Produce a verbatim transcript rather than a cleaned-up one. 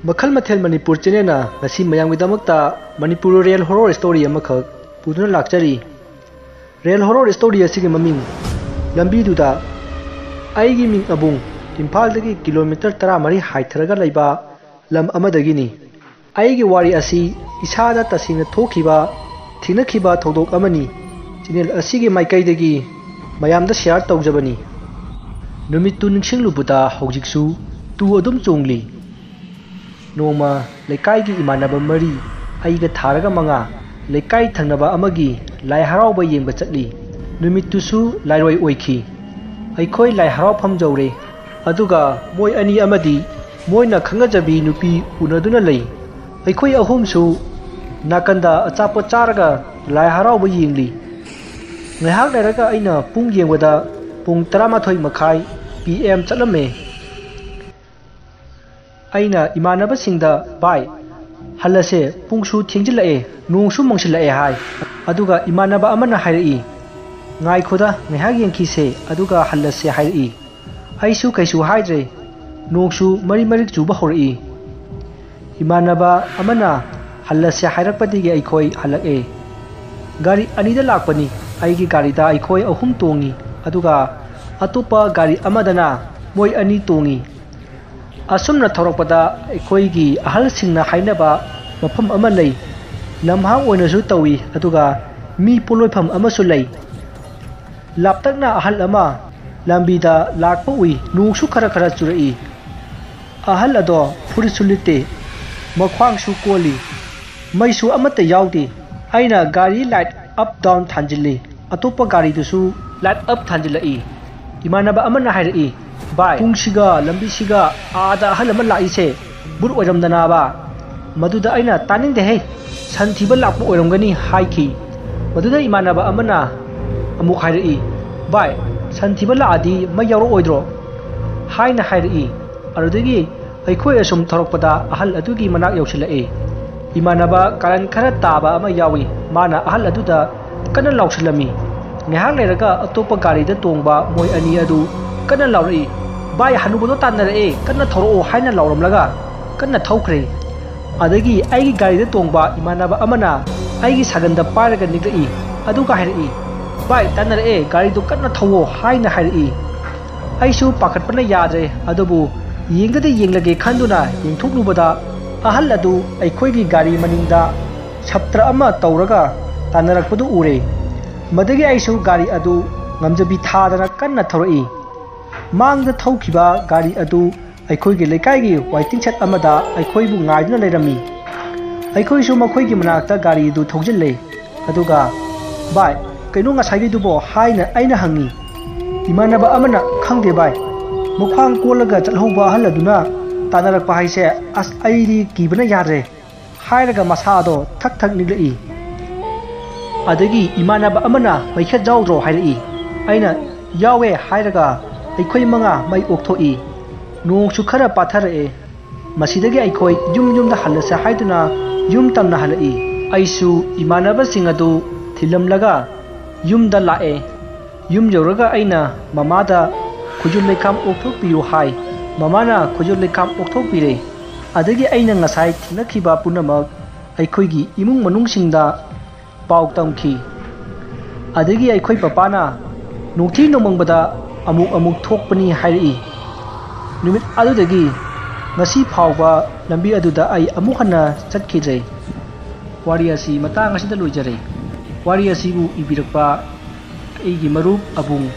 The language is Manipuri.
ꯃꯈꯜ ꯃꯊꯦꯜ ꯃꯅꯤꯄꯨꯔ ꯆꯦꯅꯦꯜꯅ ꯉꯁꯤ ꯃꯌꯥꯝꯒꯤꯗꯃꯛꯇ ꯃꯅꯤꯄꯨꯔ ꯔꯤꯌꯦꯜ ꯍꯣꯔꯣꯔ ꯁ꯭ꯇꯣꯔꯤ ꯑꯃꯈꯛ ꯄꯨꯗꯨꯅ ꯂꯥꯛꯆꯔꯤ꯫ ꯔꯤꯌꯦꯜ ꯍꯣꯔꯣꯔ ꯁ꯭ꯇꯣꯔꯤ ꯑꯁꯤꯒꯤ ꯃꯃꯤꯡ ꯂꯝꯕꯤꯗꯨꯗ꯫ ꯑꯩꯒꯤ ꯃꯤꯡ ꯑꯕꯨꯡ, ꯏꯝꯐꯥꯜꯗꯒꯤ ꯀꯤꯂꯣꯃꯤꯇꯔ ꯇꯔꯥꯃꯔꯤ ꯍꯥꯏꯊꯔꯒ ꯂꯩꯕ ꯂꯝ ꯑꯃꯗꯒꯤꯅꯤ꯫ ꯑꯩꯒꯤ ꯋꯥꯔꯤ ꯑꯁꯤ ꯏꯁꯥꯗ ꯇꯁꯦꯡꯅ ꯊꯣꯛꯈꯤꯕ, ꯊꯦꯡꯅꯈꯤꯕ ꯊꯧꯗꯣꯛ ꯑꯃꯅꯤ꯫ ꯆꯦꯅꯦꯜ ꯑꯁꯤꯒꯤ ꯃꯥꯏꯀꯩꯗꯒꯤ ꯃꯌꯥꯝꯗ ꯁꯤꯌꯥꯔ ꯇꯧꯖꯕꯅꯤ꯫ ꯅꯨꯃꯤꯠꯇꯨ ꯅꯤꯡꯁꯤꯡꯂꯨꯕꯗ ꯍꯧꯖꯤꯛꯁꯨ ꯇꯨ ꯑꯗꯨꯝ ꯆꯣꯡꯂꯤ꯫ ꯅꯣꯡꯃ ꯂꯩꯀꯥꯏꯒꯤ ꯏꯃꯥꯟꯅꯕ ꯃꯔꯤ, ꯑꯩꯒ ꯊꯥꯔꯒ ꯃꯉꯥ, ꯂꯩꯀꯥꯏ ꯊꯪꯅꯕ ꯑꯃꯒꯤ ꯂꯥꯏ ꯍꯔꯥꯎꯕ ꯌꯦꯡꯕ ꯆꯠꯂꯤ꯫ ꯅꯨꯃꯤꯠꯇꯨꯁꯨ ꯂꯥꯏꯔꯣꯏ ꯑꯣꯏꯈꯤ꯫ ꯑꯩꯈꯣꯏ ꯂꯥꯏ ꯍꯔꯥꯎꯐꯝ ꯌꯧꯔꯦ, ꯑꯗꯨꯒ ꯃꯣꯏ ꯑꯅꯤ ꯑꯃꯗꯤ ꯃꯣꯏꯅ ꯈꯪꯅꯖꯕꯤ ꯅꯨꯄꯤ ꯎꯅꯗꯨꯅ ꯂꯩ꯫ ꯑꯩꯈꯣꯏ ꯑꯍꯨꯝꯁꯨ ꯅꯥꯀꯟꯗ ꯑꯆꯥꯄꯣꯠ ꯆꯥꯔꯒ ꯂꯥꯏ ꯍꯔꯥꯎꯕ ꯌꯦꯡꯂꯤ꯫ ꯉꯥꯏꯍꯥꯛ ꯂꯩꯔꯒ ꯑꯩꯅ ꯄꯨꯡ ꯌꯦꯡꯕꯗ ꯄꯨꯡ ꯇꯔꯥꯃꯥꯊꯣꯏ ꯃꯈꯥꯏ ꯄꯤ ꯑꯦꯝ ꯆꯠꯂꯝꯃꯦ꯫ ꯑꯩꯅ ꯏꯃꯥꯟꯅꯕꯁꯤꯡꯗ, "ꯚꯥꯏ, ꯍꯜꯂꯁꯦ, ꯄꯨꯡꯁꯨ ꯊꯦꯡꯖꯤꯜꯂꯛꯑꯦ, ꯅꯣꯡꯁꯨ ꯃꯪꯁꯤꯜꯂꯛꯑꯦ" ꯍꯥꯏ꯫ ꯑꯗꯨꯒ ꯏꯃꯥꯟꯅꯕ ꯑꯃꯅ ꯍꯥꯏꯔꯛꯏ, "ꯉꯥꯏꯈꯣꯗ, ꯉꯥꯏꯍꯥꯛ ꯌꯦꯡꯈꯤꯁꯦ, ꯑꯗꯨꯒ ꯍꯜꯂꯁꯦ" ꯍꯥꯏꯔꯛꯏ꯫ ꯑꯩꯁꯨ ꯀꯩꯁꯨ ꯍꯥꯏꯗ꯭ꯔꯦ꯫ ꯅꯣꯡꯁꯨ ꯃꯔꯤꯛ ꯃꯔꯤꯛ ꯆꯨꯕ ꯍꯧꯔꯛꯏ꯫ ꯏꯃꯥꯟꯅꯕ ꯑꯃꯅ ꯍꯜꯂꯁꯦ ꯍꯥꯏꯔꯛꯄꯗꯒꯤ ꯑꯩꯈꯣꯏ ꯍꯜꯂꯛꯑꯦ꯫ ꯒꯥꯔꯤ ꯑꯅꯤꯗ ꯂꯥꯛꯄꯅꯤ꯫ ꯑꯩꯒꯤ ꯒꯥꯔꯤꯗ ꯑꯩꯈꯣꯏ ꯑꯍꯨꯝ ꯇꯣꯡꯉꯤ, ꯑꯗꯨꯒ ꯑꯇꯣꯞꯄ ꯒꯥꯔꯤ ꯑꯃꯗꯅ ꯃꯣꯏ ꯑꯅꯤ ꯇꯣꯡꯉꯤ꯫ ꯑꯁꯨꯝꯅ ꯊꯧꯔꯛꯄꯗ ꯑꯩꯈꯣꯏꯒꯤ ꯑꯍꯜꯁꯤꯡꯅ ꯍꯥꯏꯅꯕ ꯃꯐꯝ ꯑꯃ ꯂꯩ꯫ ꯂꯝꯍꯥꯡ ꯑꯣꯏꯅꯁꯨ ꯇꯧꯏ, ꯑꯗꯨꯒ ꯃꯤ ꯄꯣꯠꯂꯣꯏꯐꯝ ꯑꯃꯁꯨ ꯂꯩ꯫ ꯂꯥꯞꯇꯛꯅ ꯑꯍꯜ ꯑꯃ ꯂꯝꯕꯤꯗ ꯂꯥꯛꯄ ꯎꯏ꯫ ꯅꯣꯡꯁꯨ ꯈꯔ ꯈꯔ ꯆꯨꯔꯛꯏ꯫ ꯑꯍꯜ ꯑꯗꯣ ꯐꯨꯔꯤꯠꯁꯨ ꯂꯤꯠꯇꯦ, ꯃꯈ꯭ꯋꯥꯡꯁꯨ ꯀꯣꯜꯂꯤ, ꯃꯩꯁꯨ ꯑꯃꯠꯇ ꯌꯥꯎꯗꯦ꯫ ꯑꯩꯅ ꯒꯥꯔꯤ ꯂꯥꯏꯠ ꯑꯞ ꯗꯥꯎꯟ ꯊꯥꯟꯖꯤꯜꯂꯤ꯫ ꯑꯇꯣꯞꯄ ꯒꯥꯔꯤꯗꯨꯁꯨ ꯂꯥꯏꯠ ꯑꯞ ꯊꯥꯟꯖꯤꯜꯂꯛꯏ꯫ ꯏꯃꯥꯟꯅꯕ ꯑꯃꯅ ꯍꯥꯏꯔꯛꯏ, "ꯚꯥꯏ, ꯄꯨꯡꯁꯤꯒ ꯂꯝꯕꯤꯁꯤꯒ ꯑꯥꯗ ꯑꯍꯜ ꯑꯃ ꯂꯥꯛꯏꯁꯦ ꯚꯨꯠ ꯑꯣꯏꯔꯝꯗꯅꯕ?" ꯃꯗꯨꯗ ꯑꯩꯅ, "ꯇꯥꯅꯤꯡꯗꯦꯍꯦ, ꯁꯟ ꯊꯤꯕ ꯂꯥꯛꯄ ꯑꯣꯏꯔꯝꯒꯅꯤ" ꯍꯥꯏꯈꯤ꯫ ꯃꯗꯨꯗ ꯏꯃꯥꯟꯅꯕ ꯑꯃꯅ ꯑꯃꯨꯛ ꯍꯥꯏꯔꯛꯏ, "ꯚꯥꯏ, ꯁꯟ ꯊꯤꯕ ꯂꯥꯛꯑꯗꯤ ꯃꯩ ꯌꯥꯎꯔꯛꯑꯣꯏꯗ꯭ꯔꯣ?" ꯍꯥꯏꯅ ꯍꯥꯏꯔꯛꯏ꯫ ꯑꯗꯨꯗꯒꯤ ꯑꯩꯈꯣꯏ ꯑꯁꯨꯝ ꯊꯧꯔꯛꯄꯗ ꯑꯍꯜ ꯑꯗꯨꯒꯤ ꯃꯅꯥꯛ ꯌꯧꯁꯤꯜꯂꯛꯑꯦ꯫ ꯏꯃꯥꯟꯅꯕ ꯀꯥꯔꯟ ꯈꯔ ꯇꯥꯕ ꯑꯃ ꯌꯥꯎꯏ꯫ ꯃꯥꯅ ꯑꯍꯜ ꯑꯗꯨꯗ ꯀꯟꯅ ꯂꯥꯎꯁꯤꯜꯂꯝꯃꯤ꯫ ꯉꯥꯏꯍꯥꯛ ꯂꯩꯔꯒ ꯑꯇꯣꯞꯄ ꯒꯥꯔꯤꯗ ꯇꯣꯡꯕ ꯃꯣꯏ ꯑꯅꯤ ꯑꯗꯨ ꯀꯟꯅ ꯂꯥꯎꯔꯛꯏ, "ꯚꯥꯏ, ꯍꯅꯨꯕꯗꯣ ꯇꯥꯟꯅꯔꯛꯑꯦ, ꯀꯟꯅ ꯊꯧꯔꯛꯑꯣ" ꯍꯥꯏꯅ ꯂꯥꯎꯔꯝꯂꯒ ꯀꯟꯅ ꯊꯧꯈ꯭ꯔꯦ꯫ ꯑꯗꯒꯤ ꯑꯩꯒꯤ ꯒꯥꯔꯤꯗ ꯇꯣꯡꯕ ꯏꯃꯥꯟꯅꯕ ꯑꯃꯅ ꯑꯩꯒꯤ ꯁꯥꯒꯟꯗ ꯄꯥꯏꯔꯒ ꯅꯤꯛꯂꯛꯏ꯫ ꯑꯗꯨꯒ ꯍꯥꯏꯔꯛꯏ, "ꯚꯥꯏ, ꯇꯥꯟꯅꯔꯛꯑꯦ, ꯒꯥꯔꯤꯗꯨ ꯀꯟꯅ ꯊꯧꯋꯣ" ꯍꯥꯏꯅ ꯍꯥꯏꯔꯛꯏ꯫ ꯑꯩꯁꯨ ꯄꯥꯈꯠꯄꯅ ꯌꯥꯗ꯭ꯔꯦ, ꯑꯗꯨꯕꯨ ꯌꯦꯡꯒꯗꯤ ꯌꯦꯡꯂꯒꯦ ꯈꯟꯗꯨꯅ ꯌꯦꯡꯊꯣꯛꯂꯨꯕꯗ, ꯑꯍꯜ ꯑꯗꯨ ꯑꯩꯈꯣꯏꯒꯤ ꯒꯥꯔꯤ ꯃꯅꯤꯡꯗ ꯁꯞꯇ꯭ꯔ ꯑꯃ ꯇꯧꯔꯒ ꯇꯥꯟꯅꯔꯛꯄꯗꯨ ꯎꯔꯦ꯫ ꯃꯗꯒꯤ ꯑꯩꯁꯨ ꯒꯥꯔꯤ ꯑꯗꯨ ꯉꯝꯖꯕꯤ ꯊꯥꯗꯅ ꯀꯟꯅ ꯊꯧꯔꯛꯏ꯫ ꯃꯥꯡꯗ ꯊꯧꯈꯤꯕ ꯒꯥꯔꯤ ꯑꯗꯨ ꯑꯩꯈꯣꯏꯒꯤ ꯂꯩꯀꯥꯏꯒꯤ waiting shed ꯑꯃꯗ ꯑꯩꯈꯣꯏꯕꯨ ꯉꯥꯏꯗꯨꯅ ꯂꯩꯔꯝꯃꯤ꯫ ꯑꯩꯈꯣꯏꯁꯨ ꯃꯈꯣꯏꯒꯤ ꯃꯅꯥꯛꯇ ꯒꯥꯔꯤꯗꯨ ꯊꯧꯖꯤꯜꯂꯦ꯫ ꯑꯗꯨꯒ, "ꯚꯥꯏ, ꯀꯩꯅꯣ ꯉꯁꯥꯏꯒꯤꯗꯨꯕꯣ?" ꯍꯥꯏꯅ ꯑꯩꯅ ꯍꯪꯉꯤ꯫ ꯏꯃꯥꯟꯅꯕ ꯑꯃꯅ, "ꯈꯪꯗꯦ ꯚꯥꯏ, ꯃꯈ꯭ꯋꯥꯡ ꯀꯣꯜꯂꯒ ꯆꯠꯍꯧꯕ ꯑꯍꯜ ꯑꯗꯨꯅ ꯇꯥꯟꯅꯔꯛꯄ ꯍꯥꯏꯁꯦ, ꯑꯁ, ꯑꯩꯗꯤ ꯀꯤꯕꯅ ꯌꯥꯗ꯭ꯔꯦ" ꯍꯥꯏꯔꯒ ꯃꯁꯥꯗꯣ ꯊꯛ ꯊꯛ ꯅꯤꯛꯂꯛꯏ꯫ ꯑꯗꯒꯤ ꯏꯃꯥꯟꯅꯕ ꯑꯃꯅ, "ꯃꯩꯈꯦꯠ ꯌꯥꯎꯗ꯭ꯔꯣ?" ꯍꯥꯏꯔꯛꯏ꯫ ꯑꯩꯅ, "ꯌꯥꯎꯋꯦ" ꯍꯥꯏꯔꯒ ꯑꯩꯈꯣꯏ ꯃꯉꯥ ꯃꯩ ꯑꯣꯛꯊꯣꯛꯏ꯫ ꯅꯣꯡꯁꯨ ꯈꯔ ꯄꯥꯊꯔꯛꯑꯦ꯫ ꯃꯁꯤꯗꯒꯤ ꯑꯩꯈꯣꯏ ꯌꯨꯝ ꯌꯨꯝꯗ ꯍꯜꯂꯁꯦ ꯍꯥꯏꯗꯨꯅ ꯌꯨꯝ ꯇꯝꯅ ꯍꯜꯂꯛꯏ꯫ ꯑꯩꯁꯨ ꯏꯃꯥꯟꯅꯕꯁꯤꯡ ꯑꯗꯨ ꯊꯤꯜꯂꯝꯂꯒ ꯌꯨꯝꯗ ꯂꯥꯛꯑꯦ꯫ ꯌꯨꯝ ꯌꯧꯔꯒ ꯑꯩꯅ ꯃꯃꯥꯗ "ꯈꯨꯖꯨ ꯂꯩꯈꯥꯝ ꯑꯣꯛꯊꯣꯛꯄꯤꯌꯨ" ꯍꯥꯏ꯫ ꯃꯃꯥꯅ ꯈꯨꯖꯨ ꯂꯩꯈꯥꯝ ꯑꯣꯛꯊꯣꯛꯄꯤꯔꯦ꯫ ꯑꯗꯒꯤ ꯑꯩꯅ ꯉꯁꯥꯏ ꯊꯦꯡꯅꯈꯤꯕ ꯄꯨꯝꯅꯃꯛ ꯑꯩꯈꯣꯏꯒꯤ ꯏꯃꯨꯡ ꯃꯅꯨꯡꯁꯤꯡꯗ ꯄꯥꯎ ꯇꯝꯈꯤ꯫ ꯑꯗꯒꯤ ꯑꯩꯈꯣꯏ ꯄꯄꯥꯅ ꯅꯣꯡꯊꯤ ꯅꯣꯡꯃꯪꯕꯗ ꯑꯃꯨꯛ ꯑꯃꯨꯛ ꯊꯣꯛꯄꯅꯤ ꯍꯥꯏꯔꯛꯏ꯫ ꯅꯨꯃꯤꯠ ꯑꯗꯨꯗꯒꯤ ꯉꯁꯤ ꯐꯥꯎꯕ ꯂꯝꯕꯤ ꯑꯗꯨꯗ ꯑꯩ ꯑꯃꯨꯛ ꯍꯟꯅ ꯆꯠꯈꯤꯗ꯭ꯔꯦ꯫ ꯋꯥꯔꯤ ꯑꯁꯤ ꯃꯇꯥꯡ ꯑꯁꯤꯗ ꯂꯣꯏꯖꯔꯦ꯫ ꯋꯥꯔꯤ ꯑꯁꯤꯕꯨ ꯏꯕꯤꯔꯛꯄ ꯑꯩꯒꯤ ꯃꯔꯨꯞ ꯑꯕꯨꯡ